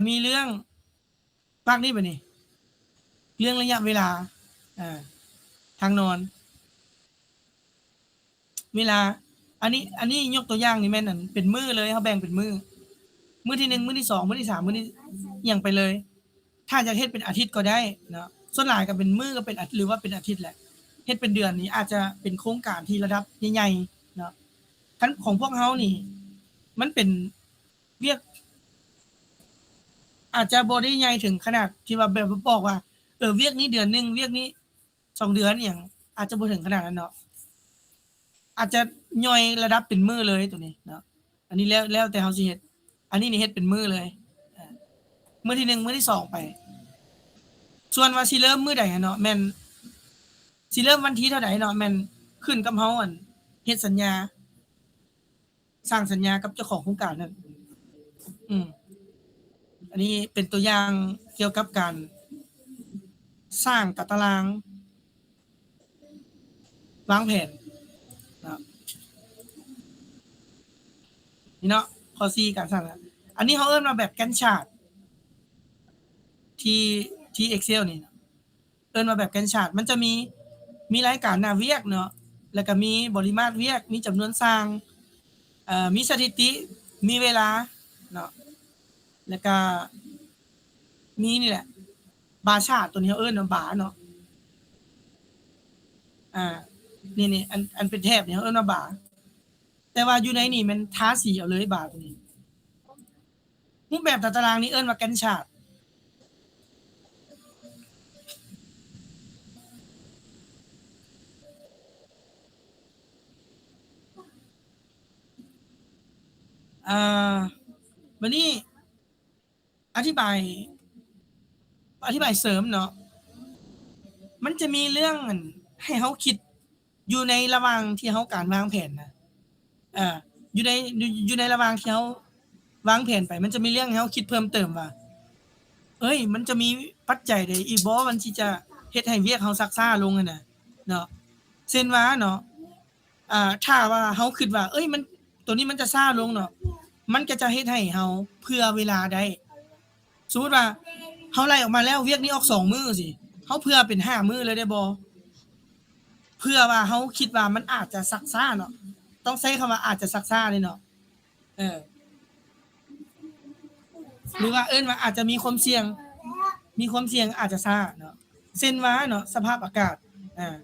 ມີເລື່ອງ ພາກນີ້ບາດນີ້ ເລື່ອງໄລຍະເວລາ ເອີ ທາງນອນ ເວລາ ອັນນີ້ ອັນນີ້ຍົກຕົວຢ່າງນີ້ແມ່ນ ອັນ ເປັນມື້ເລີຍ ເຮົາແບ່ງເປັນມື້ ມື້ທີໜຶ່ງ ມື້ທີສອງ ມື້ທີສາມ ມື້ທີຫຍັງໄປເລີຍ. ຖ້າຢາກເຮັດເປັນອາທິດກໍໄດ້ເນາະ ສ່ວນຫຼາຍກໍເປັນມື້ ກໍເປັນອາ ຫຼືວ່າເປັນອາທິດແຫຼະ. ເຮັດເປັນເດືອນນີ້ອາດຈະເປັນໂຄງການທີ່ລະດັບໃຫຍ່ໆເນາະ. ຄັນຂອງພວກເຮົານີ້ ມັນເປັນວຽກ ອາດຈະບໍ່ໄດ້ໃຫຍ່ເຖິງຂະໜາດທີ່ວ່າແບບບອກວ່າ ເອີ ວຽກນີ້ເດືອນໜຶ່ງ ວຽກນີ້ສອງເດືອນອີ່ຫຍັງ ອາດຈະບໍ່ເຖິງຂະໜາດນັ້ນເນາະ ອາດຈະຍ່ອຍລະດັບເປັນມື້ເລີຍໂຕນີ້ເນາະ. ອັນນີ້ແລ້ວ ແລ້ວແຕ່ເຮົາຊິເຮັດ ອັນນີ້ນີ້ເຮັດເປັນມື້ເລີຍ ເອີ ມື້ທີໜຶ່ງ ມື້ທີສອງໄປ. ສ່ວນວ່າຊິເລີ່ມມື້ໃດຫັ້ນເນາະ ແມ່ນຊິເລີ່ມວັນທີເທົ່າໃດເນາະ ແມ່ນຂຶ້ນກັບເຮົາ ອັນ ເຮັດສັນຍາ ສ້າງສັນຍາກັບເຈົ້າຂອງໂຄງການນັ້ນ. ອືມ ອັນນີ້ເປັນຕົວຢ່າງກ່ຽວກັບການສ້າງຕາຕະລາງວາງແຜນເນາະ. ນີ້ເນາະ ຂໍ້ສີ່ ການສ້າງ ອັນນີ້ເຮົາເອີ້ນວ່າແບບ Gantt chart ທີ່ ທີ່ Excel ນີ້ເນາະ. ເອີ້ນວ່າແບບ Gantt chart ມັນຈະມີ ມີລາຍການໜ້າວຽກເນາະ ແລ້ວກໍມີບໍລິມາດວຽກ ມີຈຳນວນຊ່າງ ເອີ ມີສະຖິຕິ ມີເວລາເນາະ ແລ້ວກໍມີນີ້ແຫຼະ bar chart ໂຕນີ້ເຮົາເອີ້ນວ່າບາເນາະ. ອ່າ ນີ້ໆ ອັນ ອັນເປັນແຖບນີ້ເຮົາເອີ້ນວ່າບາ ແຕ່ວ່າຢູ່ໃນນີ້ແມ່ນທາສີເອົາເລີຍບາໂຕນີ້. ຮູບແບບຕາຕະລາງນີ້ເອີ້ນວ່າ Gantt chart. ອ່າ ບາດນີ້ອະທິບາຍ ອະທິບາຍເສີມເນາະ ມັນຈະມີເລື່ອງ ອັນ ໃຫ້ເຮົາຄິດ ຢູ່ໃນລະຫວ່າງທີ່ເຮົາການວາງແຜນນະ ເອີ ຢູ່ໃນ ຢູ່ ຢູ່ໃນລະຫວ່າງທີ່ເຮົາວາງແຜນໄປ ມັນຈະມີເລື່ອງໃຫ້ເຮົາຄິດເພີ່ມເຕີມວ່າ ເອີຍ ມັນຈະມີປັດໄຈໃດອີກບໍ່ ມັນຊິຈະເຮັດໃຫ້ວຽກເຮົາຊັກຊ້າລົງຫັ້ນນະເນາະ. ເຊັ່ນວ່າເນາະ ອ່າ ຖ້າວ່າເຮົາຄິດວ່າ ເອີຍ ມັນ ໂຕນີ້ມັນຈະຊ້າລົງເນາະ ມັນກໍຈະເຮັດໃຫ້ເຮົາເຜື່ອເວລາໄດ້. ສົມມຸດວ່າເຮົາໄລ່ອອກມາແລ້ວ ວຽກນີ້ອອກສອງມື້ຊີ້ ເຮົາເຜື່ອເປັນຫ້າມື້ເລີຍໄດ້ບໍ່? ເຜື່ອວ່າເຮົາຄິດວ່າມັນອາດຈະຊັກຊ້າເນາະ ຕ້ອງໃຊ້ຄຳວ່າອາດຈະຊັກຊ້າເດ້ເນາະ ເອີ ຫຼືວ່າເອີ້ນວ່າອາດຈະມີຄວາມສ່ຽງ ມີຄວາມສ່ຽງອາດຈະຊ້າເນາະ. ເຊັ່ນວ່າເນາະ ສະພາບອາກາດ ອ່າ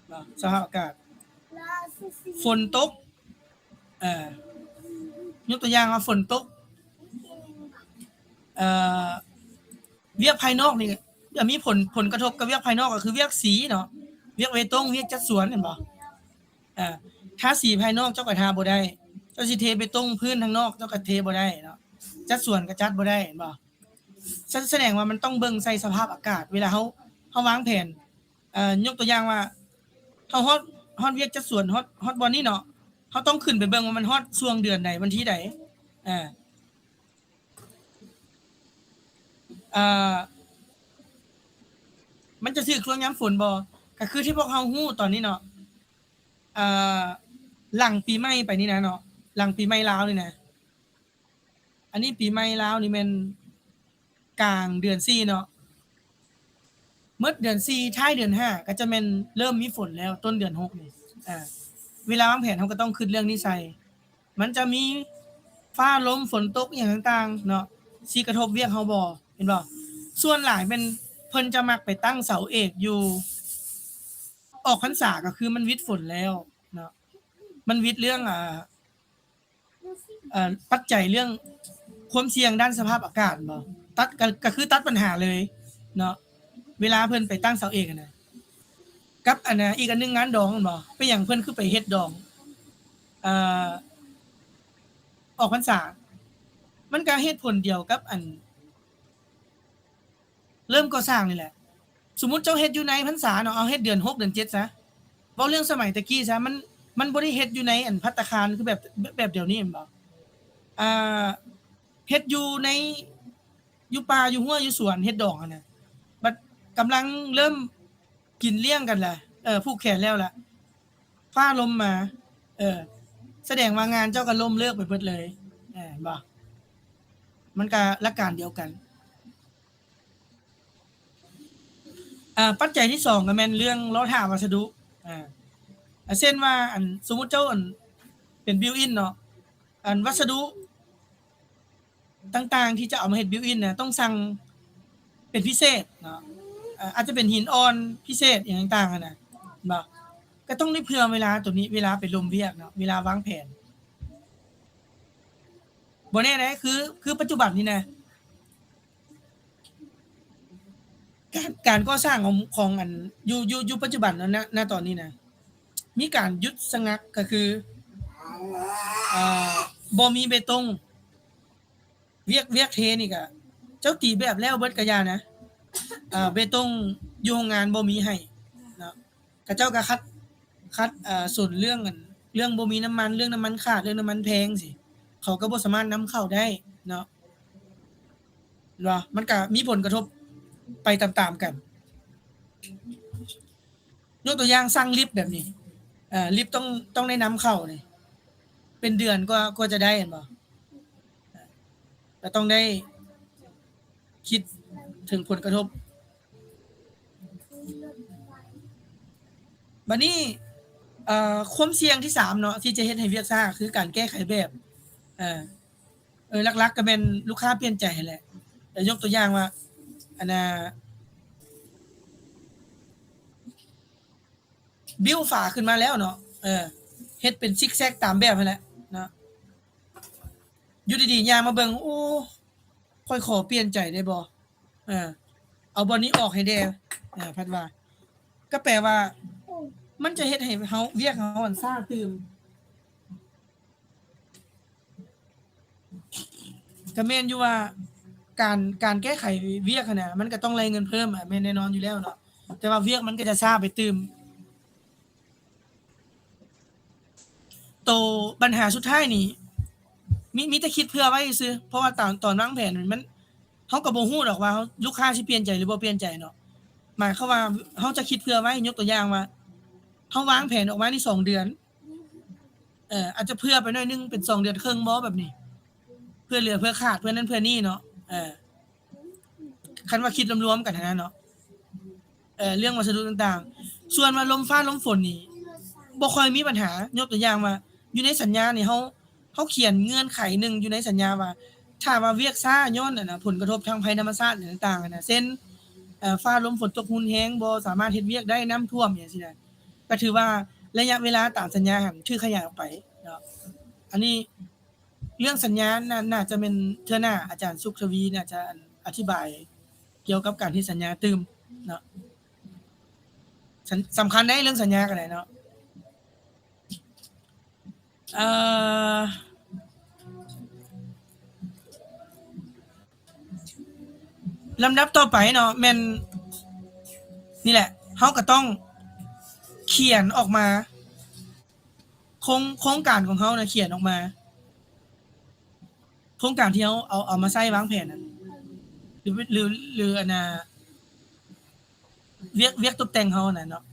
ເນາະ ສະພາບອາກາດ ຝົນຕົກ ເອີ ຍົກຕົວຢ່າງວ່າຝົນຕົກ ເອີ ວຽກພາຍນອກນີ້ຈະມີຜົນ ຜົນກະທົບກັບວຽກພາຍນອກ ກໍຄືວຽກສີເນາະ ວຽກເບຕົງ ວຽກຈັດສວນ ແມ່ນບໍ່? ເອີ ທາສີພາຍນອກເຈົ້າກໍທາບໍ່ໄດ້ ເຈົ້າຊິເທເບຕົງພື້ນທາງນອກເຈົ້າກໍເທບໍ່ໄດ້ເນາະ ຈັດສວນກໍຈັດບໍ່ໄດ້ ແມ່ນບໍ່? ສະ ສະແດງວ່າມັນຕ້ອງເບິ່ງໃສ່ສະພາບອາກາດ ເວລາເຮົາ ເຮົາວາງແຜນ ເອີ ຍົກຕົວຢ່າງວ່າ ເຮົາຮອດ ຮອດວຽກຈັດສວນ ຮອດ ຮອດບ່ອນນີ້ເນາະ ເຮົາຕ້ອງຂຶ້ນໄປເບິ່ງວ່າມັນຮອດຊ່ວງເດືອນໃດ ວັນທີໃດ ເອີ ເອີ ມັນຈະຖືກຊ່ວງຍາມຝົນບໍ່? ກໍຄືທີ່ພວກເຮົາຮູ້ຕອນນີ້ເນາະ ເອີ ຫຼັງປີໃໝ່ໄປນີ້ນະເນາະ ຫຼັງປີໃໝ່ລາວນີ້ນະ ອັນນີ້ປີໃໝ່ລາວນີ້ແມ່ນກາງເດືອນສີ່ເນາະ ໝົດເດືອນສີ່ ທ້າຍເດືອນຫ້າ ກໍຈະແມ່ນເລີ່ມມີຝົນແລ້ວ ຕົ້ນເດືອນຫົກນີ້ ອ່າ ເວລາວາງແຜນເຮົາກໍຕ້ອງຄິດເລື່ອງນີ້ໃສ່ ມັນຈະມີຟ້າລົມ ຝົນຕົກ ອີ່ຫຍັງຕ່າງໆເນາະ ຊິກະທົບວຽກເຮົາບໍ່ ເຫັນບໍ່? ສ່ວນຫຼາຍແມ່ນເພິ່ນຈະມັກໄປຕັ້ງເສົາເອກຢູ່ອອກພັນສາ ກໍຄືມັນວິດຝົນແລ້ວເນາະ ມັນວິດເລື່ອງ ອ່າ ເອີ ປັດໄຈເລື່ອງຄວາມສ່ຽງດ້ານສະພາບອາກາດບໍ ຕັດ ກໍ ກໍຄືຕັດບັນຫາເລີຍເນາະ ເວລາເພິ່ນໄປຕັ້ງເສົາເອກຫັ້ນນະ ກັບອັນນະ ອີກອັນໜຶ່ງງານດອງແມ່ນບໍ່ ເປັນຫຍັງເພິ່ນຄືໄປເຮັດດອງ ເອີ ອອກພັນສາ ມັນກໍເຫດຜົນດຽວກັບອັນ ເລີ່ມກໍ່ສ້າງນີ້ແຫຼະ ສົມມຸດເຈົ້າເຮັດຢູ່ໃນພັນສາເນາະ ເອົາເຮັດເດືອນຫົກເດືອນເຈັດຊະ ເວົ້າເລື່ອງສະໄໝແຕ່ກີ້ຊະ ມັນ ມັນບໍ່ໄດ້ເຮັດຢູ່ໃນອັນພັດຕາຄານຄືແບບ ແບບດຽວນີ້ແມ່ນບໍ່ ອ່າ ເຮັດຢູ່ໃນ ຢູ່ປ່າຢູ່ຮົ້ວຢູ່ສວນເຮັດດອງຫັ້ນນະ ບັດກຳລັງເລີ່ມກິນລ້ຽງກັນລະ ເອີ ຜູກແຂນແລ້ວລະ ຟ້າລົມມາ ເອີ ສະແດງວ່າງານເຈົ້າກໍລົ້ມເລີກໄປເບິດເລີຍ ເອີ ເຫັນບໍ່? ມັນກະຫຼັກການດຽວກັນ. ອາ ປັດໄຈທີສອງກໍແມ່ນເລື່ອງລໍຖ້າວັດສະດຸ ອາ ອາ ເຊັ່ນວ່າ ອັນ ສົມມຸດເຈົ້າ ອັນ ເປັນ built in ເນາະ ອັນ ວັດສະດຸຕ່າງໆທີ່ຈະເອົາມາເຮັດ built in ນະ ຕ້ອງສັ່ງເປັນພິເສດເນາະ ອາ ອາດຈະເປັນຫີນອ່ອນພິເສດຫຍັງຕ່າງໆຫັ້ນນະ ເຫັນບໍ່? ກໍຕ້ອງໄດ້ເຜື່ອເວລາໂຕນີ້ ເວລາໄປລົມວຽກເນາະ ເວລາວາງແຜນ. ບໍ່ແນ່ໃດ ຄື ຄືປັດຈຸບັນນີ້ນະ ການ ການກໍ່ສ້າງຂອງ ຂອງອັນ ຢູ່ ຢູ່ ຢູ່ປັດຈຸບັນນະ ນະຕອນນີ້ນະ ມີການຢຸດຊະງັກ ກໍຄື ເອີ ບໍ່ມີເບຕົງ. ວຽກ ວຽກເທນີ້ກະ ເຈົ້າຕີແບບແລ້ວເບິດກະຢ່ານະ ເອີ ເບຕົງຢູ່ໂຮງງານບໍ່ມີໃຫ້ເນາະ ເຂົາເຈົ້າກະຂັດ ຂັດ ເອີ ສົນເລື່ອງ ອັນ ເລື່ອງບໍ່ມີນ້ຳມັນ ເລື່ອງນ້ຳມັນຂາດ ເລື່ອງນ້ຳມັນແພງຊີ້ ເຂົາກໍບໍ່ສາມາດນຳເຂົ້າໄດ້ເນາະ ເນາະ ມັນກະມີຜົນກະທົບໄປຕາມໆກັນ. ຍົກຕົວຢ່າງ ສັ່ງລິບແບບນີ້ ເອີ ລິບຕ້ອງ ຕ້ອງໄດ້ນຳເຂົ້ານີ້ ເປັນເດືອນກວ່າ ກວ່າຈະໄດ້ ແມ່ນບໍ່? ກໍຕ້ອງໄດ້ຄິດເຖິງຜົນກະທົບ. ບັດນີ້ ເອີ ຄວາມສ່ຽງທີສາມເນາະ ທີ່ຈະເຮັດໃຫ້ວຽກຊ້າ ຄືການແກ້ໄຂແບບ ເອີ ເອີ ຫຼັກໆກໍແມ່ນລູກຄ້າປ່ຽນໃຈຫັ້ນແຫຼະ. ແລ້ວຍົກຕົວຢ່າງວ່າ ອັນນ່າ ບິວຝາຂຶ້ນມາແລ້ວເນາະ ເອີ ເຮັດເປັນຊິກແຊັກຕາມແບບຫັ້ນແຫຼະເນາະ ຢູ່ດີໆຍ່າງມາເບິ່ງ ໂອ້ ຂ້ອຍຂໍປ່ຽນໃຈໄດ້ບໍ່? ເອີ ເອົາບ່ອນນີ້ອອກໃຫ້ແດ່ ເອີ ພັດວ່າ ກໍແປວ່າ ມັນຈະເຮັດໃຫ້ເຮົາ ວຽກເຮົາຫັ້ນຊ້າຕື່ມ. ກໍແມ່ນຢູ່ວ່າ ການ ການແກ້ໄຂວຽກຫັ້ນນະ ມັນກໍຕ້ອງໄລ່ເງິນເພີ່ມ ອາ ແມ່ນແນ່ນອນຢູ່ແລ້ວເນາະ ແຕ່ວ່າວຽກມັນກໍຈະຊ້າໄປຕື່ມ. ໂຕບັນຫາສຸດທ້າຍນີ້ ມີ ມີແຕ່ຄິດເຜື່ອໄວ້ຊື່ໆ ເພາະວ່າຕອນ ຕອນວາງແຜນມັນ ເຮົາກໍບໍ່ຮູ້ດອກວ່າເຮົາ ລູກຄ້າຊິປ່ຽນໃຈຫຼືບໍ່ປ່ຽນໃຈເນາະ. ໝາຍຄວາມວ່າເຮົາຈະຄິດເຜື່ອໄວ້ ຍົກຕົວຢ່າງວ່າ ເຮົາວາງແຜນອອກມານີ້ສອງເດືອນ ເອີ ອາດຈະເຜື່ອໄປໜ້ອຍໜຶ່ງ ເປັນສອງເດືອນເຄິ່ງບໍ່ ແບບນີ້ ເພື່ອເຫຼືອເພື່ອຂາດ ເພື່ອນັ້ນເພື່ອນີ້ເນາະ ເອີ ຄັນວ່າຄິດລວມໆກັນຫັ້ນນະເນາະ ເອີ ເລື່ອງວັດສະດຸຕ່າງໆ. ສ່ວນວ່າລົມຟ້າລົມຝົນນີ້ບໍ່ຄ່ອຍມີບັນຫາ ຍົກຕົວຢ່າງວ່າ ຢູ່ໃນສັນຍານີ້ ເຮົາ ເຮົາຂຽນເງື່ອນໄຂໜຶ່ງຢູ່ໃນສັນຍາວ່າ ຖ້າວ່າວຽກຊ້າຍ້ອນ ອັນນະ ຜົນກະທົບທາງໄພທຳມະຊາດຫຍັງຕ່າງໆ ຫັ້ນນະ ເຊັ່ນ ເອີ ຟ້າລົມຝົນຕົກຮຸນແຮງ ບໍ່ສາມາດເຮັດວຽກໄດ້ ນ້ຳຖ້ວມຫຍັງຊີ້ນະ ກໍຖືວ່າໄລຍະເວລາຕາມສັນຍາຫັ້ນຖືກຂະຫຍາຍອອກໄປເນາະ. ອັນນີ້ເລື່ອງສັນຍາ ໜ້າ ໜ້າຈະແມ່ນເທື່ອໜ້າ ອາຈານສຸກທະວີ ໜ້າຈະ ອັນ ອະທິບາຍກ່ຽວກັບການເຮັດສັນຍາຕື່ມເນາະ. ສຳ ສຳຄັນເດ້ ເລື່ອງສັນຍາກໍໄດ້ເນາະ. ເອີ ລຳດັບຕໍ່ໄປເນາະ ແມ່ນນີ້ແຫຼະ ເຮົາກໍຕ້ອງຂຽນອອກມາ ໂຄງ ໂຄງການຂອງເຮົານະ ຂຽນອອກມາ ໂຄງການທີ່ເຮົາເອົາ ເອົາມາໃຊ້ວາງແຜນນະ ຫຼື ຫຼື ຫຼື ອັນນ່າ ວຽກ ວຽກຕົບແຕ່ງເຮົາຫັ້ນນະເນາະ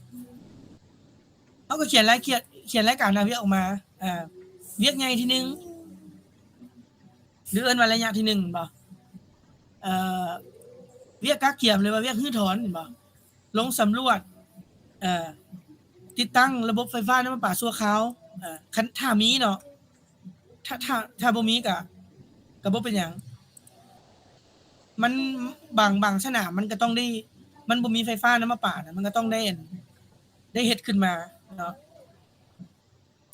ເຮົາກໍຂຽນລາຍ ຂຽນ ຂຽນລາຍການໜ້າວຽກອອກມາ ອາ ວຽກໃຫຍ່ທີໜຶ່ງ ຫຼື ເອີ້ນວ່າໄລຍະທີໜຶ່ງແມ່ນບໍ່? ເອີ ວຽກກະກຽມ ຫຼືວ່າວຽກຮື້ຖອນແມ່ນບໍ່? ລົງສຳຫຼວດ ເອີ ຕິດຕັ້ງລະບົບໄຟຟ້ານ້ຳປະປາຊົ່ວຄາວ ເອີ ຄັນ ຖ້າມີເນາະ ຖ້າ ຖ້າ ຖ້າບໍ່ມີກະ ກະບໍ່ເປັນຫຍັງ ມັນ ບາງ ບາງສະໜາມມັນກະຕ້ອງໄດ້ ມັນບໍ່ມີໄຟຟ້ານ້ຳປະປານະ ມັນກະຕ້ອງໄດ້ ໄດ້ເຮັດຂຶ້ນມາເນາະ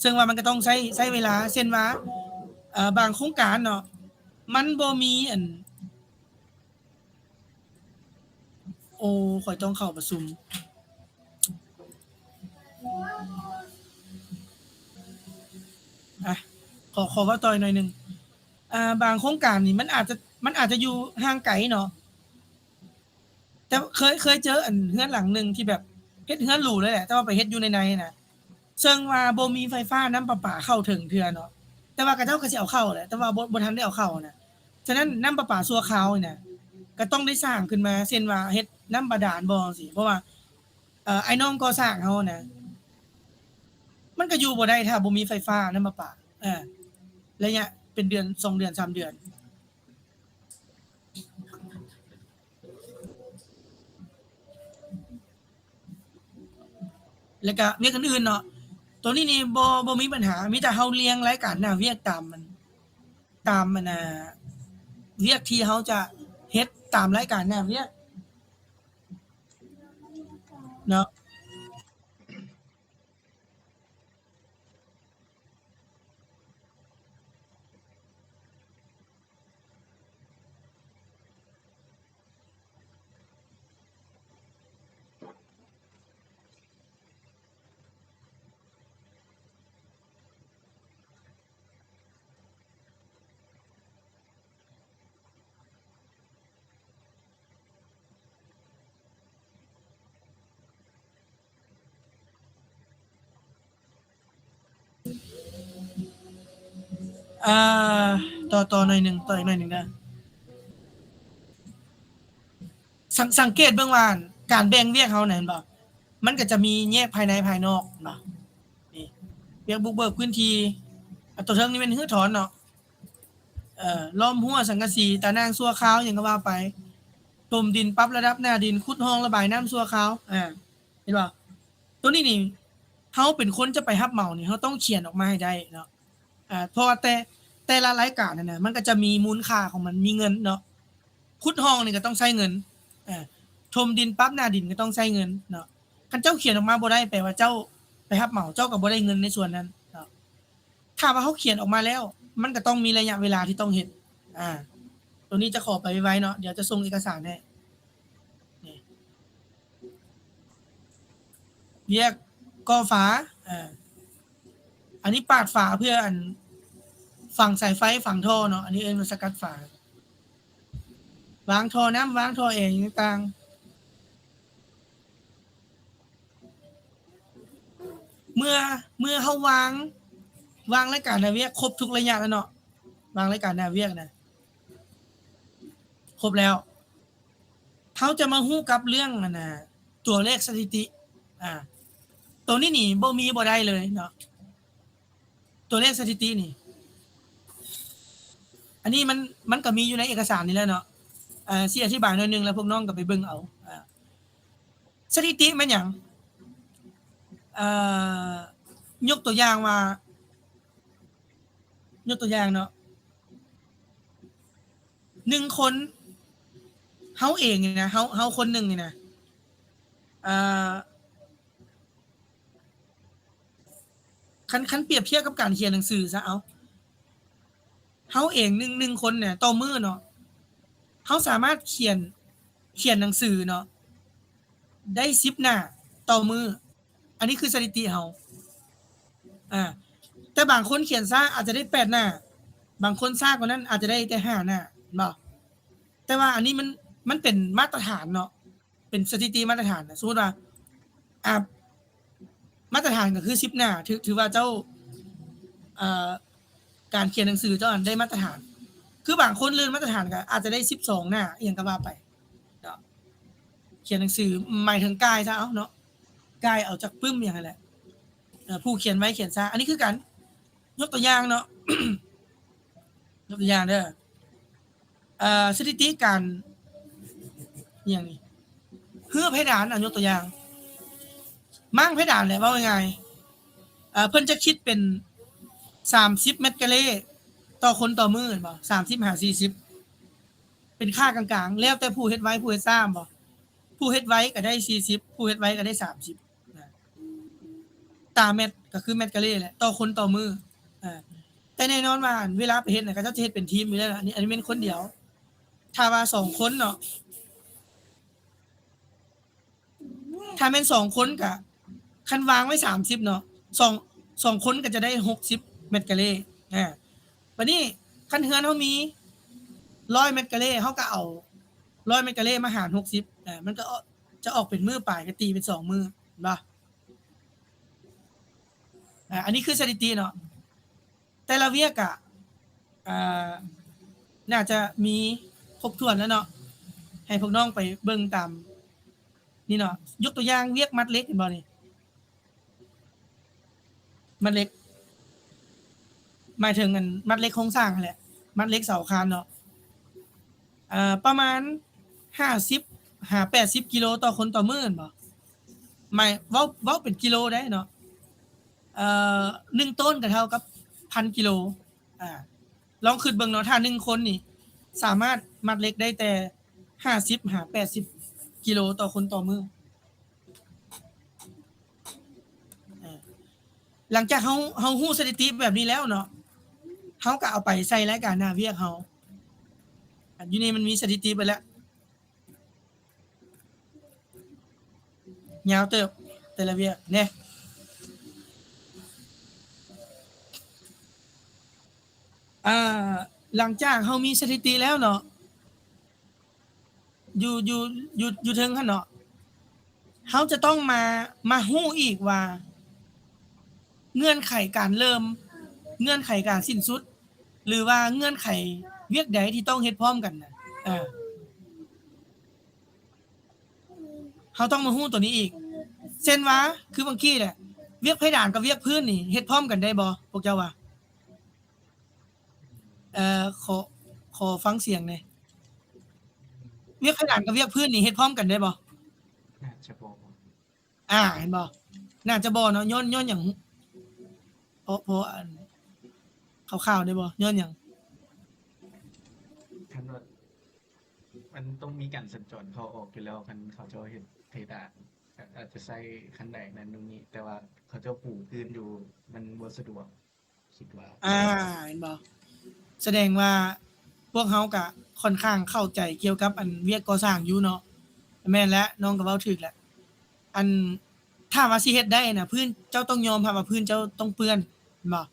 ເຊິ່ງວ່າມັນກະຕ້ອງໃຊ້ ໃຊ້ເວລາ ເຊັ່ນວ່າ ເອີ ບາງໂຄງການເນາະ ມັນບໍ່ມີ ອັນ ໂອ້ ຂ້ອຍຕ້ອງເຂົ້າປະຊຸມ ອະ ຂໍ ຂໍເວົ້າຕໍ່ອີກໜ້ອຍໜຶ່ງ ອາ ບາງໂຄງການນີ້ມັນອາດຈະ ມັນອາດຈະຢູ່ຫ່າງໄກເນາະ ແຕ່ເຄີຍ ເຄີຍເຈີ ອັນ ເຮືອນຫຼັງໜຶ່ງທີ່ແບບເຮັດເຮືອນຫຼູເລີຍແຫຼະ ແຕ່ວ່າໄປເຮັດຢູ່ໃນໃນນະ ເຊິ່ງວ່າບໍ່ມີໄຟຟ້ານ້ຳປະປາເຂົ້າເຖິງເທື່ອເນາະ ແຕ່ວ່າເຂົາເຈົ້າກໍຊິເອົາເຂົ້າແຫຼະ ແຕ່ວ່າບໍ່ ບໍ່ທັນໄດ້ເອົາເຂົ້ານະ. ສະນັ້ນ ນ້ຳປະປາຊົ່ວຄາວນີ້ນະ ກໍຕ້ອງໄດ້ສ້າງຂຶ້ນມາ ເຊັ່ນວ່າເຮັດນ້ຳບາດານບໍ່ ຈັ່ງຊີ້ ເພາະວ່າ ເອີ ອ້າຍນ້ອງກໍ່ສ້າງເຮົານະ ມັນກໍຢູ່ບໍ່ໄດ້ຖ້າບໍ່ມີໄຟຟ້ານ້ຳປະປາ ເອີ ໄລຍະເປັນເດືອນ ສອງເດືອນ ສາມເດືອນ. ແລ້ວກະວຽກອື່ນໆເນາະ ໂຕນີ້ນີ້ບໍ່ ບໍ່ມີບັນຫາ ມີແຕ່ເຮົາລຽງລາຍການໜ້າວຽກຕາມມັນ ຕາມອັນນ່າ ວຽກທີ່ເຮົາຈະເຮັດຕາມລາຍການໜ້າວຽກເນາະ. ເອີ ຕໍ່ ຕໍ່ໜ້ອຍໜຶ່ງ ຕໍ່ອີກໜ້ອຍໜຶ່ງເດີ. ສັງ ສັງເກດເບິ່ງວ່າ ການແບ່ງວຽກເຮົານະ ເຫັນບໍ່? ມັນກໍຈະມີແຍກພາຍໃນພາຍນອກ ເຫັນບໍ່? ນີ້ ວຽກບຸກເບີກພື້ນທີ່ ອາ ຕົວເທິງນີ້ແມ່ນຮື້ຖອນເນາະ ເອີ ລ້ອມຮົ້ວສັງກະສີ ຕາໜ່າງຊົ່ວຄາວ ຫຍັງກໍວ່າໄປ ຖົມດິນ ປັບລະດັບໜ້າດິນ ຂຸດຮ່ອງລະບາຍນ້ຳຊົ່ວຄາວ ອາ ເຫັນບໍ່? ຕົວນີ້ນີ້ ເຮົາເປັນຄົນຈະໄປຮັບເໝົານີ້ ເຮົາຕ້ອງຂຽນອອກມາໃຫ້ໄດ້ເນາະ ອາ ເພາະວ່າແຕ່ ແຕ່ລະລາຍການຫັ້ນນະ ມັນກໍຈະມີມູນຄ່າຂອງມັນ ມີເງິນເນາະ ຂຸດຮ່ອງນີ້ກໍຕ້ອງໃຊ້ເງິນ ອາ ຖົມດິນ ປັບໜ້າດິນກໍຕ້ອງໃຊ້ເງິນເນາະ. ຄັນເຈົ້າຂຽນອອກມາບໍ່ໄດ້ ແປວ່າເຈົ້າໄປຮັບເໝົາ ເຈົ້າກໍບໍ່ໄດ້ເງິນໃນສ່ວນນັ້ນເນາະ. ຖ້າວ່າເຮົາຂຽນອອກມາແລ້ວ ມັນກໍຕ້ອງມີໄລຍະເວລາທີ່ຕ້ອງເຮັດ ອາ ໂຕນີ້ຈະຂໍໄປໄວໆເນາະ ດຽວຈະສົ່ງເອກະສານໃຫ້ ນີ້ ວຽກກໍ່ຝາ ເອີ ອັນນີ້ປາດຝາເພື່ອອັນຝັງສາຍໄຟ ຝັງທໍ່ເນາະ ອັນນີ້ເອີ້ນວ່າສະກັດຝາ ວາງທໍ່ນ້ຳ ວາງທໍ່ແອ ຫຍັງຕ່າງໆ. ເມື່ອ ເມື່ອເຮົາວາງ ວາງລາຍການໜ້າວຽກຄົບທຸກໄລຍະແລ້ວເນາະ ວາງລາຍການໜ້າວຽກນະ ຄົບແລ້ວ ເຮົາຈະມາຮູ້ກັບເລື່ອງອັນນ່າ ຕົວເລກສະຖິຕິ ອາ ໂຕນີ້ນີ້ບໍ່ມີບໍ່ໄດ້ເລີຍເນາະ ຕົວເລກສະຖິຕິນີ້ ອັນນີ້ມັນ ມັນກໍມີຢູ່ໃນເອກະສານນີ້ແຫຼະເນາະ ເອີ ຊິອະທິບາຍໜ້ອຍໜຶ່ງ ແລ້ວພວກນ້ອງກໍໄປເບິ່ງເອົາ ອາ ສະຖິຕິແມ່ນຫຍັງ? ເອີ ຍົກຕົວຢ່າງວ່າ ຍົກຕົວຢ່າງເນາະ ໜຶ່ງຄົນ ເຮົາເອງນີ້ນະ ເຮົາ ເຮົາຄົນໜຶ່ງນີ້ນະ ເອີ ຄັນ ຄັນປຽບທຽບກັບການຂຽນໜັງສືຊະ ເອົາ ເຮົາເອງໜຶ່ງ ໜຶ່ງຄົນເນຍ ຕໍ່ມື້ເນາະ ເຮົາສາມາດຂຽນ ຂຽນໜັງສືເນາະ ໄດ້ສິບໜ້າຕໍ່ມື້ ອັນນີ້ຄືສະຖິຕິເຮົາ ອາ ແຕ່ບາງຄົນຂຽນຊ້າອາດຈະໄດ້ແປດໜ້າ ບາງຄົນຊ້າກວ່ານັ້ນອາດຈະໄດ້ແຕ່ຫ້າໜ້າ ເຫັນບໍ່? ແຕ່ວ່າອັນນີ້ມັນ ມັນເປັນມາດຕະຖານເນາະ ເປັນສະຖິຕິມາດຕະຖານນະ ສົມມຸດວ່າ ອາ ມາດຕະຖານກໍຄືສິບໜ້າ ຖື ຖືວ່າເຈົ້າ ເອີ ການຂຽນໜັງສືເຈົ້ານັ້ນໄດ້ມາດຕະຖານ ຄືບາງຄົນເລີນມາດຕະຖານກໍອາດຈະໄດ້ສິບສອງໜ້າ ອີ່ຫຍັງກໍວ່າໄປເນາະ ຂຽນໜັງສື ໝາຍເຖິງກ່າຍຊະເອົາເນາະ ກ່າຍເອົາຈາກປຶ້ມຫຍັງຫັ້ນແຫຼະ ເອີ ຜູ້ຂຽນໄວຂຽນຊ້າ ອັນນີ້ຄືກັນ ຍົກຕົວຢ່າງເນາະ ຍົກຕົວຢ່າງເດີ ເອີ ສະຖິຕິການ ອີ່ຫຍັງນີ້ ເຮືອເພດານ ເອົາ ຍົກຕົວຢ່າງ ມ້າງເພດານແຫຼະ ເວົ້າງ່າຍໆ ເອີ ເພິ່ນຈະຄິດເປັນສາມສິບແມັດກາເລຕໍ່ຄົນຕໍ່ມື້ ແມ່ນບໍ່? ສາມສິບຫາສີ່ສິບ ເປັນຄ່າກາງໆ ແລ້ວແຕ່ຜູ້ເຮັດໄວຜູ້ເຮັດຊ້າ ແມ່ນບໍ່? ຜູ້ເຮັດໄວກໍໄດ້ສີ່ສິບ ຜູ້ເຮັດໄວກໍໄດ້ສາມສິບ ນະ ຕາແມັດກໍຄືແມັດກາເລແຫຼະ ຕໍ່ຄົນຕໍ່ມື້ ເອີ ແຕ່ແນ່ນອນວ່າ ອັນ ເວລາໄປເຮັດນະ ເຂົາເຈົ້າຈະເຮັດເປັນທີມຢູ່ແລ້ວ ອັນນີ້ ອັນນີ້ແມ່ນຄົນດຽວ ຖ້າວ່າສອງຄົນເນາະ ຖ້າແມ່ນສອງຄົນກະ ຄັນວາງໄວ້ສາມສິບເນາະ ສອງ ສອງຄົນກໍຈະໄດ້ຫົກສິບແມັດກາເລ ອາ ບາດນີ້ຄັນເຮືອນເຮົາມີຮ້ອຍແມັດກາເລ ເຮົາກໍເອົາຮ້ອຍແມັດກາເລມາຫານຫົກສິບ ອາ ມັນກໍອອກ ຈະອອກເປັນມື້ປາຍ ກໍຕີເປັນສອງມື້ ເຫັນບໍ່? ອາ ອັນນີ້ຄືສະຖິຕິເນາະ ແຕ່ລະວຽກກະ ອ່າ ໜ້າຈະມີຄົບຖ້ວນແລ້ວເນາະ ໃຫ້ພວກນ້ອງໄປເບິ່ງຕາມນີ້ເນາະ ຍົກຕົວຢ່າງວຽກມັດເຫຼັກ ເຫັນບໍ່ນີ້? ມັດເຫຼັກ ໝາຍເຖິງອັນມັດເຫຼັກໂຄງສ້າງຫັ້ນແຫຼະ ມັດເຫຼັກເສົາອາຄານເນາະ ເອີ ປະມານຫ້າສິບຫາແປດສິບກິໂລຕໍ່ຄົນຕໍ່ມື້ ແມ່ນບໍ່? ໝາຍ ເວົ້າ ເວົ້າເປັນກິໂລໄດ້ເນາະ ເອີ ໜຶ່ງໂຕນກໍເທົ່າກັບພັນກິໂລ. ອາ ລອງຄິດເບິ່ງເນາະ ຖ້າໜຶ່ງຄົນນີ້ສາມາດມັດເຫຼັກໄດ້ແຕ່ຫ້າສິບຫາແປດສິບກິໂລຕໍ່ຄົນຕໍ່ມື້. ເອີ ຫຼັງຈາກເຮົາ ເຮົາຮູ້ສະຖິຕິແບບນີ້ແລ້ວເນາະ ເຮົາກໍເອົາໄປໃສ່ລາຍການໜ້າວຽກເຮົາ. ອັນຢູ່ນີ້ມັນມີສະຖິຕິໄປແລ້ວ ຍາວເຕີບແຕ່ລະວຽກເດ້. ອາ ຫຼັງຈາກເຮົາມີສະຖິຕິແລ້ວເນາະ ຢູ່ ຢູ່ ຢູ່ ຢູ່ເທິງຫັ້ນເນາະ ເຮົາຈະຕ້ອງມາ ມາຮູ້ອີກວ່າ ເງື່ອນໄຂການເລີ່ມ, ເງື່ອນໄຂການສິ້ນສຸດ ຫຼືວ່າເງື່ອນໄຂວຽກໃດທີ່ຕ້ອງເຮັດພ້ອມກັນນະ ເຮົາຕ້ອງມາຮູ້ໂຕນີ້ອີກ. ເຊັ່ນວ່າ ຄືບາງທີແຫຼະ ວຽກເພດານກັບວຽກພື້ນນີ້ເຮັດພ້ອມກັນໄດ້ບໍ່ ພວກເຈົ້າວ່າ? ເອີ ຂໍ ຂໍຟັງສຽງແດ່. ວຽກເພດານກັບວຽກພື້ນນີ້ເຮັດພ້ອມກັນໄດ້ບໍ່? ໜ້າຈະບໍ່. ອາ ເຫັນບໍ່? ໜ້າຈະບໍ່ເນາະ. ຍ້ອນ ຍ້ອນຫຍັງ? ເພາະ ເພາະ ອັນ ຄ່າວໆ ໄດ້ບໍ່? ຍ້ອນຫຍັງ? ຄັນວ່າ ມັນຕ້ອງມີການສັນຈອນເຂົ້າອອກຢູ່ແລ້ວ ຄັນເຂົາເຈົ້າເຮັດເພດານ ກໍອາດຈະໃຊ້ຄັນໄດນັ້ນນຸ່ນນີ້ ແຕ່ວ່າເຂົາເຈົ້າປູພື້ນຢູ່ ມັນບໍ່ສະດວກ ຄິດວ່າ. ອາ ເຫັນບໍ່? ສະແດງວ່າພວກເຮົາກະຂ້ອນຂ້າງເຂົ້າໃຈກ່ຽວກັບອັນວຽກກໍ່ສ້າງຢູ່ເນາະ. ແມ່ນແຫຼະ ນ້ອງກໍເວົ້າຖືກແຫຼະ. ອັນ ຖ້າວ່າຊິເຮັດໄດ້ນະ ພື້ນເຈົ້າຕ້ອງຍອມຮັບວ່າພື້ນເຈົ້າຕ້ອງເປື້ອນ ແມ່ນບໍ່?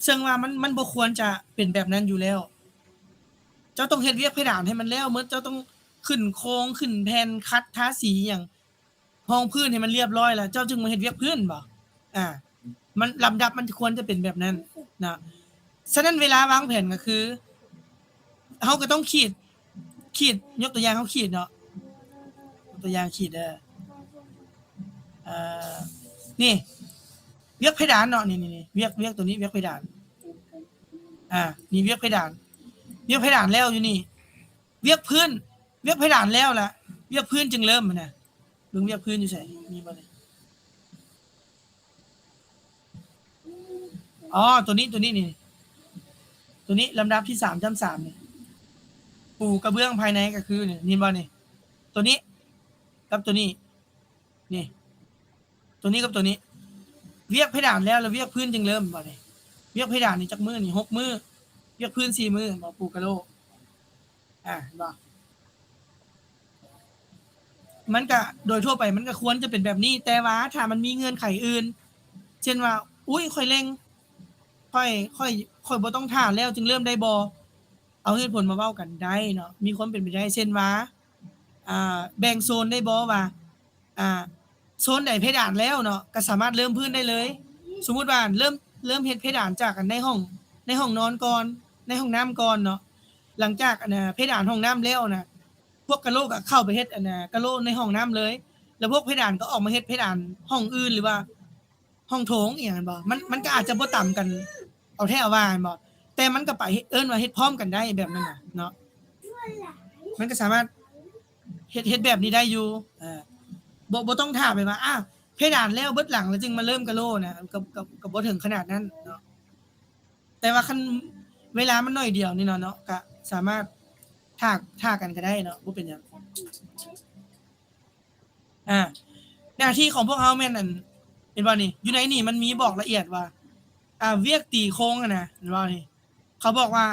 ເຊິ່ງວ່າມັນ ມັນບໍ່ຄວນຈະເປັນແບບນັ້ນຢູ່ແລ້ວ. ເຈົ້າຕ້ອງເຮັດວຽກເພດານໃຫ້ມັນແລ້ວໝົດ, ເຈົ້າຕ້ອງຂຶ້ນໂຄງ, ຂຶ້ນແຜ່ນ, ຂັດ, ທາສີຫຍັງ, ຮອງພື້ນໃຫ້ມັນລຽບຮ້ອຍແລ້ວ ເຈົ້າຈຶ່ງມາເຮັດວຽກພື້ນບໍ? ອາ ມັນ ລຳດັບມັນຄວນຈະເປັນແບບນັ້ນນະ. ສະນັ້ນເວລາວາງແຜນກໍຄື ເຮົາກໍຕ້ອງຂີດ ຂີດ ຍົກຕົວຢ່າງເຮົາຂີດເນາະ, ຍົກຕົວຢ່າງຂີດເດີ ເອີ ນີ້ ວຽກເພດານເນາະ ນີ້ ນີ້ ນີ້ ວຽກ ວຽກຕົວນີ້ ວຽກເພດານ ອາ ນີ້ວຽກເພດານ ວຽກເພດານແລ້ວຢູ່ນີ້ ວຽກພື້ນ ວຽກເພດານແລ້ວລະ ວຽກພື້ນຈຶ່ງເລີ່ມຫັ້ນນະ. ເບິ່ງວຽກພື້ນຢູ່ໃສ? ມີບໍ່ນີ້? ອໍ ຕົວນີ້ ຕົວນີ້ນີ້ ຕົວນີ້ລຳດັບທີສາມຈ້ຳສາມນີ້ ປູກະເບື້ອງພາຍໃນກໍຄືນີ້ ເຫັນບໍ່ນີ້? ຕົວນີ້ກັບຕົວນີ້ ນີ້ ຕົວນີ້ກັບຕົວນີ້ ວຽກເພດານແລ້ວ ແລ້ວວຽກພື້ນຈຶ່ງເລີ່ມບໍ່ນີ້? ວຽກເພດານນີ້ຈັກມື້ນີ້? ຫົກມື້ ວຽກພື້ນສີ່ມື້ ບໍ່ ປູກະໂລ ອາ ເຫັນບໍ່? ມັນກະ ໂດຍທົ່ວໄປມັນກະຄວນຈະເປັນແບບນີ້ ແຕ່ວ່າຖ້າມັນມີເງື່ອນໄຂອື່ນ ເຊັ່ນວ່າ ອຸ້ຍ ຂ້ອຍເລັ່ງ ຂ້ອຍ ຂ້ອຍ ຂ້ອຍບໍ່ຕ້ອງຖ້າແລ້ວຈຶ່ງເລີ່ມໄດ້ບໍ່? ເອົາເຫດຜົນມາເວົ້າກັນໄດ້ເນາະ ມີຄວາມເປັນໄປໄດ້ ເຊັ່ນວ່າ ອາ ແບ່ງໂຊນໄດ້ບໍ່ວ່າ ອາ ໂຊນໃດເພດານແລ້ວເນາະ ກໍສາມາດເລີ່ມພື້ນໄດ້ເລີຍ. ສົມມຸດວ່າເລີ່ມ ເລີ່ມເຮັດເພດານຈາກອັນໃນຫ້ອງ ໃນຫ້ອງນອນກ່ອນ ໃນຫ້ອງນ້ຳກ່ອນເນາະ ຫຼັງຈາກອັນນະ ເພດານຫ້ອງນ້ຳແລ້ວນະ ພວກກະໂຫຼກໍເຂົ້າໄປເຮັດອັນນະ ກະໂຫຼໃນຫ້ອງນ້ຳເລີຍ ແລ້ວພວກເພດານກໍອອກມາເຮັດເພດານຫ້ອງອື່ນ ຫຼືວ່າຫ້ອງໂຖງອີ່ຫຍັງແມ່ນບໍ່? ມັນ ມັນກໍອາດຈະບໍ່ຕຳກັນເອົາແທ້ເອົາວ່າແມ່ນບໍ່? ແຕ່ມັນກໍໄປເຮັດ ເອີ້ນວ່າເຮັດພ້ອມກັນໄດ້ແບບນັ້ນນະເນາະ ມັນກໍສາມາດ ເຮັດ ເຮັດແບບນີ້ໄດ້ຢູ່ ເອີ ບໍ່ ບໍ່ຕ້ອງຖ້າແບບວ່າ ອາ ເພດານແລ້ວເບິດຫຼັງແລ້ວຈຶ່ງມາເລີ່ມກະໂຫຼນະ ກໍ ກໍ ກໍບໍ່ເຖິງຂະໜາດນັ້ນເນາະ ແຕ່ວ່າຄັນເວລາມັນໜ້ອຍດຽວນີ້ເນາະ ເນາະ ກໍສາມາດຖ້າ ຖ້າກັນກໍໄດ້ເນາະ ບໍ່ເປັນຫຍັງ. ອາ ໜ້າທີ່ຂອງພວກເຮົາແມ່ນອັນ ເຫັນບໍ່ນີ້? ຢູ່ໃນນີ້ມັນມີບອກລະອຽດວ່າ ອາ ວຽກຕີໂຄງຫັ້ນນະ ເຫັນບໍ່ນີ້? ເຂົາບອກວ່າ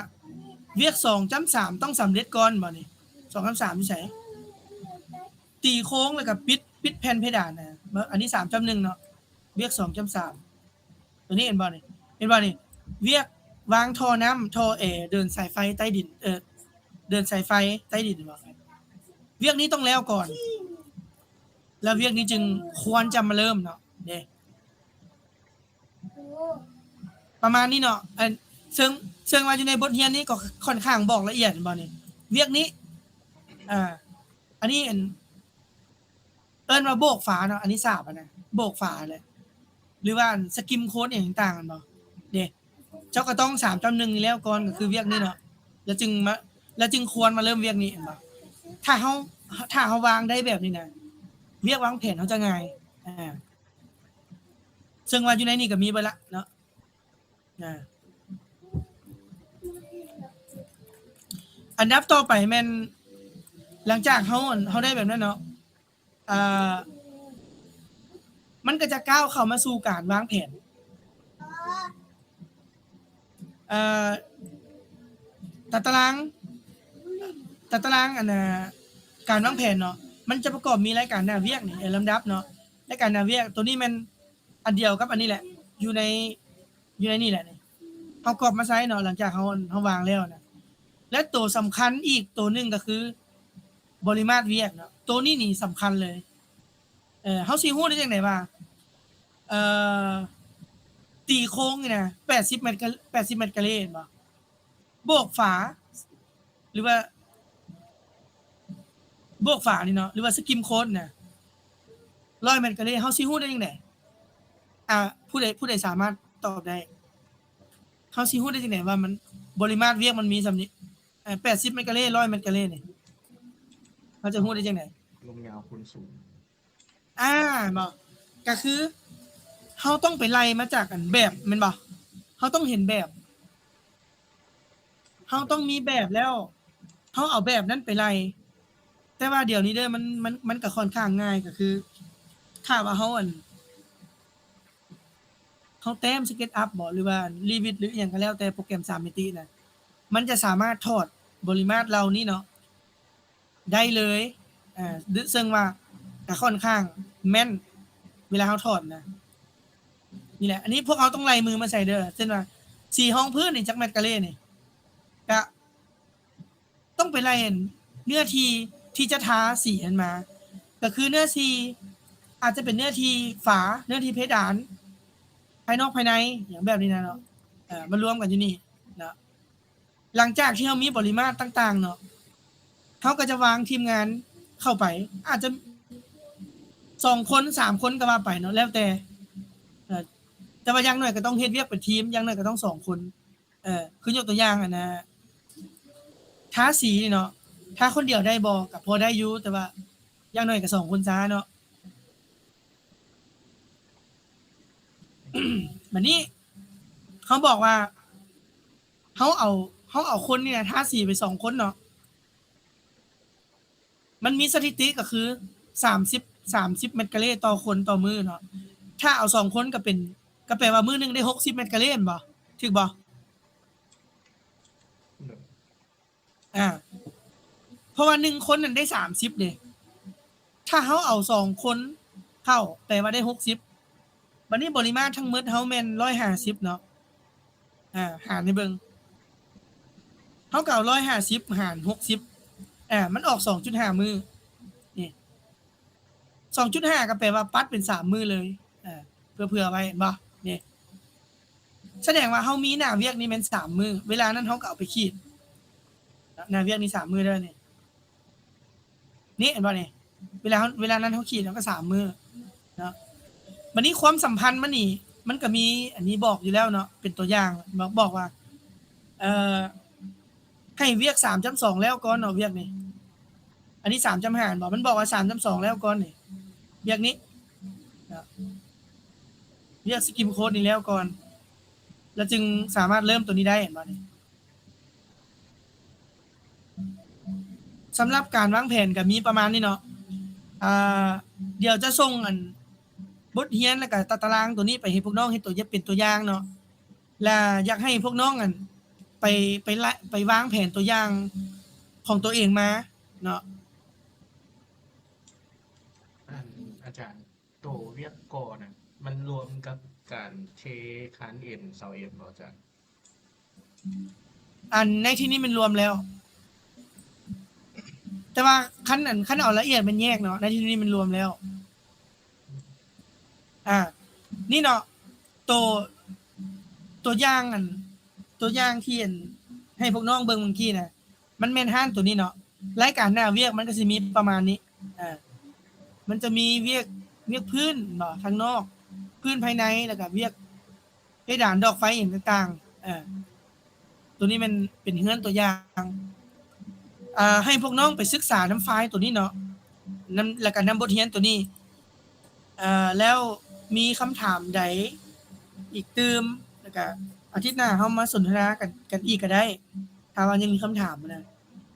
ວຽກສອງຈ້ຳສາມຕ້ອງສຳເລັດກ່ອນ ເຫັນບໍ່ນີ້? ສອງຈ້ຳສາມຢູ່ໃສ? ຕີໂຄງແລ້ວກໍປິດ ປິດແຜ່ນເພດານນະ ເບິ່ງ ອັນນີ້ສາມຈ້ຳໜຶ່ງເນາະ ວຽກສອງຈ້ຳສາມ ຕົວນີ້ເຫັນບໍ່ນີ້? ເຫັນບໍ່ນີ້? ວຽກວາງທໍ່ນ້ຳ ທໍ່ແອ ເດີນສາຍໄຟໃຕ້ດິນ ເອີ ເດີນສາຍໄຟໃຕ້ດິນ ເຫັນບໍ່? ວຽກນີ້ຕ້ອງແລ້ວກ່ອນ ແລ້ວວຽກນີ້ຈຶ່ງຄວນຈະມາເລີ່ມເນາະ ເດ້ ປະມານນີ້ເນາະ ອັນ ເຊິ່ງ ເຊິ່ງວ່າຢູ່ໃນບົດຮຽນນີ້ກໍຂ້ອນຂ້າງບອກລະອຽດ ເຫັນບໍ່ນີ້? ວຽກນີ້ ອາ ອັນນີ້ ອັນ ເອີ້ນວ່າໂບກຝາເນາະ ອັນນີ້ສາບຫັ້ນນະ ໂບກຝາແຫຼະ ຫຼືວ່າອັນສະກິມໂຄດຫຍັງຕ່າງໆ ແມ່ນບໍ່? ເດ້ ເຈົ້າກໍຕ້ອງສາມຈ້ຳໜຶ່ງນີ້ແລ້ວກ່ອນ ກໍຄືວຽກນີ້ເນາະ ແລ້ວຈຶ່ງມາ ແລ້ວຈຶ່ງຄວນມາເລີ່ມວຽກນີ້ ແມ່ນບໍ່? ຖ້າເຮົາ ຖ້າເຮົາວາງໄດ້ແບບນີ້ນະ ວຽກວາງແຜນເຮົາຈະງ່າຍ. ອ່າ ເຊິ່ງວ່າຢູ່ໃນນີ້ກໍມີເບິດລະເນາະ. ອ່າ ອັນດັບຕໍ່ໄປແມ່ນ ຫຼັງຈາກເຮົາ ເຮົາໄດ້ແບບນັ້ນເນາະ ອ່າ ມັນກໍຈະກ້າວເຂົ້າມາສູ່ການວາງແຜນ ເອີ ຕາຕະລາງ ຕາຕະລາງ ອັນນ່າ ການວາງແຜນເນາະ ມັນຈະປະກອບມີລາຍການໜ້າວຽກນີ້ ເອີ ລຳດັບເນາະ ລາຍການໜ້າວຽກ ໂຕນີ້ແມ່ນອັນດຽວກັບອັນນີ້ແຫຼະ ຢູ່ໃນ ຢູ່ໃນນີ້ແຫຼະນີ້ ເຮົາກັອບມາໃຊ້ເນາະ ຫຼັງຈາກເຮົາ ເຮົາວາງແລ້ວນະ ແລະ ໂຕສຳຄັນອີກໂຕໜຶ່ງກໍຄື ບໍລິມາດວຽກເນາະ ໂຕນີ້ນີ້ສຳຄັນເລີຍ. ເອີ ເຮົາຊິຮູ້ໄດ້ຈັ່ງໃດວ່າ ເອີ ຕີໂຄ້ງນີ້ນະ ແປດສິບແມັດກາ ແປດສິບແມັດກາເຣແມ່ນບໍ່? ໂບກຝາ ຫຼືວ່າ ໂບກຝານີ້ເນາະ ຫຼືວ່າສະກິມໂຄດນະ ຮ້ອຍແມັດກາເຣ ເຮົາຊິຮູ້ໄດ້ຈັ່ງໃດ? ອ່າ ຜູ້ໃດ ຜູ້ໃດສາມາດຕອບໄດ້? ເຮົາຊິຮູ້ໄດ້ຈັ່ງໃດວ່າມັນ ບໍລິມາດວຽກມັນມີສ່ຳນີ້? ເອີ ແປດສິບແມັດກາເຣ ຮ້ອຍແມັດກາເຣນີ້ ເຮົາຈະຮູ້ໄດ້ຈັ່ງໃດ? ລວມຍາວຄູນສູງ. ອ່າ ເນາະ ກໍຄືເຮົາຕ້ອງໄປໄລ່ມາຈາກອັນແບບແມ່ນບໍ່? ເຮົາຕ້ອງເຫັນແບບ ເຮົາຕ້ອງມີແບບແລ້ວ ເຮົາເອົາແບບນັ້ນໄປໄລ່. ແຕ່ວ່າດຽວນີ້ເດີ ມັນ ມັນ ມັນກໍຂ້ອນຂ້າງງ່າຍ ກໍຄືຖ້າວ່າເຮົາອັນ ເຮົາແຕ້ມ SketchUp ບໍ ຫຼືວ່າ Revit ຫຼືອີ່ຫຍັງກໍແລ້ວແຕ່ໂປຣແກຣມສາມມິຕິນະ ມັນຈະສາມາດຖອດບໍລິມາດເຫຼົ່ານີ້ເນາະ ໄດ້ເລີຍ ເຊິ່ງວ່າກະຂ້ອນຂ້າງແມ່ນເວລາເຮົາຖອດນະ. ນີ້ແຫຼະ ອັນນີ້ພວກເຮົາຕ້ອງໄລ່ມືມາໃສ່ເດີ ເຊັ່ນວ່າສີຮອງພື້ນນີ້ຈັກແມັດກາເຣນີ້ ກະຕ້ອງໄປໄລ່ເນື້ອທີ່ທີ່ຈະທາສີຫັ້ນມາ ກະຄືເນື້ອທີ່ ອາດຈະເປັນເນື້ອທີ່ຝາ ເນື້ອທີ່ເພດານ ພາຍນອກພາຍໃນ ຫຍັງແບບນີ້ນະເນາະ ເອີ ມາລວມກັນຢູ່ນີ້ເນາະ. ຫຼັງຈາກທີ່ເຮົາມີບໍລິມາດຕ່າງໆເນາະ ເຮົາກໍຈະວາງທີມງານເຂົ້າໄປ ອາດຈະສອງຄົນ ສາມຄົນກໍວ່າໄປເນາະ ແລ້ວແຕ່ ເອີ ແຕ່ວ່າຢ່າງໜ້ອຍກໍຕ້ອງເຮັດວຽກເປັນທີມ ຢ່າງໜ້ອຍກໍຕ້ອງສອງຄົນ ເອີ ຄືຍົກຕົວຢ່າງ ອັນນ່າ ທາສີນີ້ເນາະ ທາຄົນດຽວໄດ້ບໍ່? ກໍພໍໄດ້ຢູ່ ແຕ່ວ່າຢ່າງໜ້ອຍກໍສອງຄົນຊາເນາະ. ບັດນີ້ເຮົາບອກວ່າ ເຮົາເອົາ ເຮົາເອົາຄົນນີ້ນະ ທາສີໄປສອງຄົນເນາະ ມັນມີສະຖິຕິກໍຄື ສາມສິບ ສາມສິບແມັດກາເຣຕໍ່ຄົນຕໍ່ມື້ເນາະ. ຖ້າເອົາສອງຄົນກໍເປັນ ກໍແປວ່າມື້ໜຶ່ງໄດ້ຫົກສິບແມັດກາເຣແມ່ນບໍ່? ຖືກບໍ່? ອ່າ ເພາະວ່າໜຶ່ງຄົນນັ້ນໄດ້ສາມສິບເດ້ ຖ້າເຮົາເອົາສອງຄົນເຂົ້າ ແປວ່າໄດ້ຫົກສິບ. ບັດນີ້ບໍລິມາດທັງໝົດເຮົາແມ່ນຮ້ອຍຫ້າສິບເນາະ ອ່າ ຫານໃຫ້ເບິ່ງ ເຮົາກໍເອົາຮ້ອຍຫ້າສິບຫານຫົກສິບ ອ່າ ມັນອອກສອງຈຸດຫ້າມື້ ນີ້ ສອງຈຸດຫ້າ ກໍແປວ່າປັດເປັນສາມມື້ເລີຍ ເພື່ອເຜື່ອໄວ້ ເຫັນບໍ່? ນີ້ ສະແດງວ່າເຮົາມີໜ້າວຽກນີ້ແມ່ນສາມມື້ ເວລານັ້ນເຮົາກໍເອົາໄປຂີດ ໜ້າວຽກນີ້ສາມມື້ເດີ ນີ້ ນີ້ເຫັນບໍ່ນີ້? ເວລາເຮົາ ເວລານັ້ນເຮົາຂີດ ເຮົາກໍສາມມື້ເນາະ. ບັດນີ້ຄວາມສຳພັນມັນນີ້ ມັນກໍມີອັນນີ້ບອກຢູ່ແລ້ວເນາະ ເປັນຕົວຢ່າງ ບອກ ບອກວ່າ ເອີ ໃຫ້ວຽກສາມຈ້ຳສອງແລ້ວກ່ອນເນາະ ວຽກນີ້ ອັນນີ້ສາມຈ້ຳຫ້າ ແມ່ນບໍ່? ມັນບອກວ່າສາມຈ້ຳສອງແລ້ວກ່ອນນີ້ ວຽກນີ້ເນາະ ວຽກສະກິມໂຄດນີ້ແລ້ວກ່ອນ ແລ້ວຈຶ່ງສາມາດເລີ່ມຕົວນີ້ໄດ້ ເຫັນບໍ່ນີ້? ສຳລັບການວາງແຜນກໍມີປະມານນີ້ເນາະ ອ່າ ດຽວຈະສົ່ງອັນ ບົດຮຽນ ແລ້ວກໍຕາຕະລາງຕົວນີ້ໄປໃຫ້ພວກນ້ອງເຮັດຕົວຢ່າງ ເປັນຕົວຢ່າງເນາະ ແລະ ຢາກໃຫ້ພວກນ້ອງອັນ ໄປ ໄປລະ ໄປວາງແຜນຕົວຢ່າງຂອງຕົວເອງມາເນາະ. ອັນ ອາຈານ ໂຕວຽກກໍ່ນະ ມັນລວມກັບການເທຄານເອັນ ເສົາເອັນບໍ່ອາຈານ? ອັນໃນທີ່ນີ້ມັນລວມແລ້ວ ແຕ່ວ່າຄັນ ອັນ ຄັນເອົາລະອຽດມັນແຍກເນາະ ໃນທີ່ນີ້ມັນລວມແລ້ວ ອ່າ ນີ້ເນາະ ໂຕ ຕົວຢ່າງ ອັນ ຕົວຢ່າງທີ່ ອັນ ໃຫ້ພວກນ້ອງເບິ່ງເມື່ອກີ້ນະ ມັນແມ່ນຮ້ານຕົວນີ້ເນາະ ລາຍການໜ້າວຽກມັນກໍຊິມີປະມານນີ້ ອ່າ ມັນຈະມີວຽກ ວຽກພື້ນເນາະ ທາງນອກ ພື້ນພາຍໃນ ແລ້ວກໍວຽກເພດານ ດອກໄຟ ຫຍັງຕ່າງໆ ເອີ ຕົວນີ້ແມ່ນເປັນເຮືອນຕົວຢ່າງ ອ່າ ໃຫ້ພວກນ້ອງໄປສຶກສານຳໄຟລ໌ຕົວນີ້ເນາະ ນຳ ແລ້ວກໍນຳບົດຮຽນໂຕນີ້. ເອີ ແລ້ວມີຄຳຖາມໃດອີກຕື່ມ? ແລ້ວກໍອາທິດໜ້າເຮົາມາສົນທະນາກັນ ກັນອີກກໍໄດ້ ຖ້າວ່າຍັງມີຄຳຖາມນະ.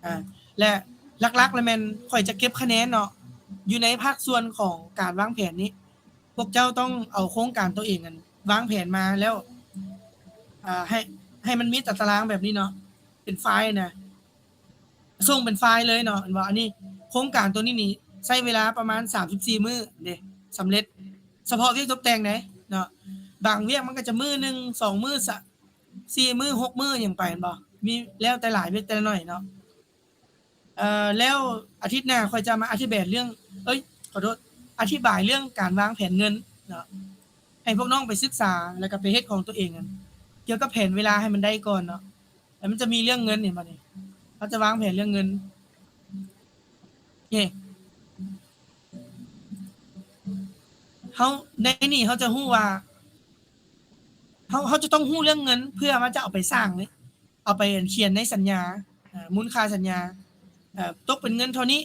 ອ່າ ແລະ ຫຼັກໆ ແລ້ວແມ່ນຂ້ອຍຈະເກັບຄະແນນເນາະ ຢູ່ໃນພາກສ່ວນຂອງການວາງແຜນນີ້ ພວກເຈົ້າຕ້ອງເອົາໂຄງການໂຕເອງນັ້ນ ວາງແຜນມາແລ້ວ ອ່າ ໃຫ້ ໃຫ້ມັນມີຕາຕະລາງແບບນີ້ເນາະ ເປັນໄຟລ໌ນະ ສົ່ງເປັນໄຟລ໌ເລີຍເນາະ ເຫັນບໍ່? ອັນນີ້ໂຄງການໂຕນີ້ນີ້ໃຊ້ເວລາປະມານສາມສິບສີ່ມື້ເດ້ ສຳເລັດ ສະເພາະວຽກຕົບແຕ່ງເດ້ເນາະ. ບາງວຽກມັນກໍຈະມື້ໜຶ່ງ ສອງມື້ ສະ ສີ່ມື້ ຫົກມື້ຫຍັງໄປ ແມ່ນບໍ່? ມີ ແລ້ວແຕ່ຫຼາຍວຽກແຕ່ລະໜ້ອຍເນາະ. ເອີ ແລ້ວອາທິດໜ້າຂ້ອຍຈະມາອະທິບາຍເລື່ອງ ເອີຍ ຂໍໂທດ ອະທິບາຍເລື່ອງການວາງແຜນເງິນເນາະ ໃຫ້ພວກນ້ອງໄປສຶກສາ ແລ້ວກໍໄປເຮັດຂອງຕົວເອງ ກ່ຽວກັບແຜນເວລາໃຫ້ມັນໄດ້ກ່ອນເນາະ. ແລ້ວມັນຈະມີເລື່ອງເງິນ ເຫັນບໍ່ນີ້? ເຮົາຈະວາງແຜນເລື່ອງເງິນ ເອີ ເຮົາ ໃນນີ້ເຮົາຈະຮູ້ວ່າ ເຮົາ ເຮົາຈະຕ້ອງຮູ້ເລື່ອງເງິນ ເພື່ອວ່າຈະເອົາໄປສ້າງເດ້ ເອົາໄປຂຽນໃນສັນຍາ ເອີ ມູນຄ່າສັນຍາ ເອີ ຕົກເປັນເງິນເທົ່ານີ້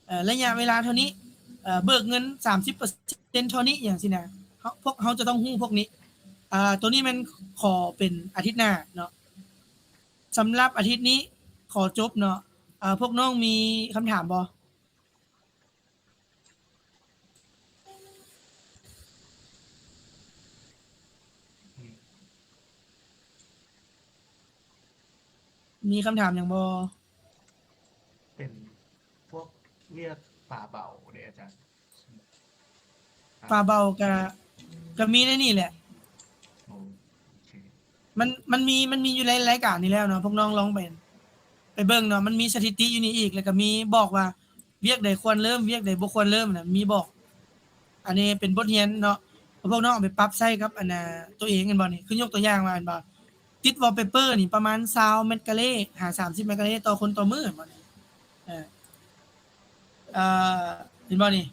ເອີ ໄລຍະເວລາເທົ່ານີ້ ເອີ ເບີກເງິນສາມສິບເປີເຊັນເທົ່ານີ້ ຫຍັງຊີ້ນະ. ເຮົາ ພວກເຮົາຈະຕ້ອງຮູ້ພວກນີ້. ອ່າ ໂຕນີ້ແມ່ນຂໍເປັນອາທິດໜ້າເນາະ. ສຳລັບອາທິດນີ້ຂໍຈົບເນາະ. ເອີ ພວກນ້ອງມີຄຳຖາມບໍ່? ມີຄຳຖາມຫຍັງບໍ່? ເປັນພວກວຽກຝາເບົາເດ້ອາຈານ? ຝາເບົາກະ ກະມີໃນນີ້ແຫຼະ. ໂອເຄ ມັນ ມັນມີ ມັນມີຢູ່ໃນລາຍການນີ້ແລ້ວເນາະ ພວກນ້ອງລອງໄປ ໄປເບິ່ງເນາະ. ມັນມີສະຖິຕິຢູ່ນີ້ອີກ ແລ້ວກະມີບອກວ່າວຽກໃດຄວນເລີ່ມ ວຽກໃດບໍ່ຄວນເລີ່ມນະ ມີບອກ. ອັນນີ້ເປັນບົດຮຽນເນາະ ພວກນ້ອງເອົາໄປປັບໃຊ້ກັບ ອັນນ່າ ຕົວເອງ ແມ່ນບໍ່ນີ້? ຄືຍົກຕົວຢ່າງວ່າ ແມ່ນບໍ່ ຕິດວອລເປເປີນີ້ປະມານຊາວແມັດກາເຣ ຫາສາມສິບແມັດກາເຣຕໍ່ຄົນຕໍ່ມື້ ແມ່ນບໍ່ນີ້? ເອີ ເອີ ເຫັນບໍ່ນີ້?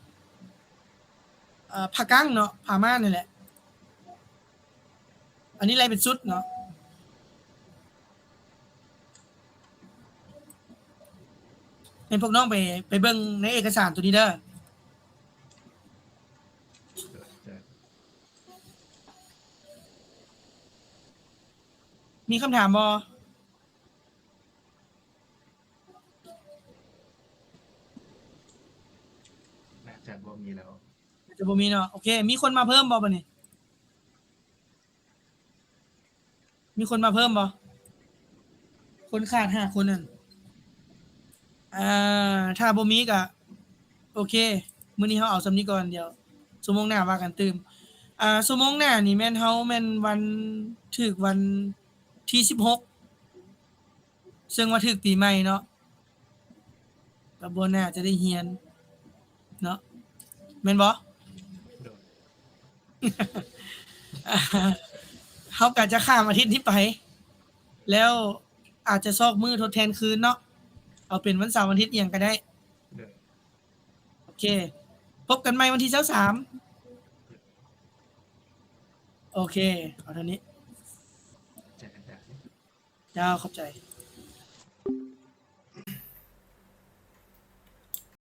ເອີ ຜ້າກັ້ງເນາະ ຜ້າມ່ານນີ້ແຫຼະ. ອັນນີ້ໄລ່ເປັນຊຸດເນາະ ໃຫ້ພວກນ້ອງໄປ ໄປເບິ່ງໃນເອກະສານໂຕນີ້ເດີ. ມີຄຳຖາມບໍ່? ໜ້າຈະບໍ່ມີແລ້ວ ໜ້າຈະບໍ່ມີເນາະ. ໂອເຄ ມີຄົນມາເພີ່ມບໍ່ບັດນີ້? ມີຄົນມາເພີ່ມບໍ່? ຄົນຂາດຫ້າຄົນນັ້ນ. ອ່າ ຖ້າບໍ່ມີກະໂອເຄ ມື້ນີ້ເຮົາເອົາສ່ຳນີ້ກ່ອນ ດຽວຊົ່ວໂມງໜ້າວ່າກັນຕື່ມ. ອ່າ ຊົ່ວໂມງໜ້ານີ້ແມ່ນເຮົາແມ່ນວັນ ຖືກວັນທີສິບຫົກ ເຊິ່ງວ່າຖືກປີໃໝ່ເນາະ ກໍບໍ່ໜ້າຈະໄດ້ຮຽນເນາະ ແມ່ນບໍ່? ໂດຍ ເຮົາກໍຈະຂ້າມອາທິດນີ້ໄປ ແລ້ວອາດຈະຊອກມື້ທົດແທນຄືນເນາະ ເອົາເປັນວັນເສົາວັນອາທິດອີ່ຫຍັງກໍໄດ້. ໂດຍ ໂອເຄ ພົບກັນໃໝ່ວັນທີຊາວສາມ. ໂອເຄ ເອົາເທົ່ານີ້. ເຈົ້າ ຂອບໃຈ.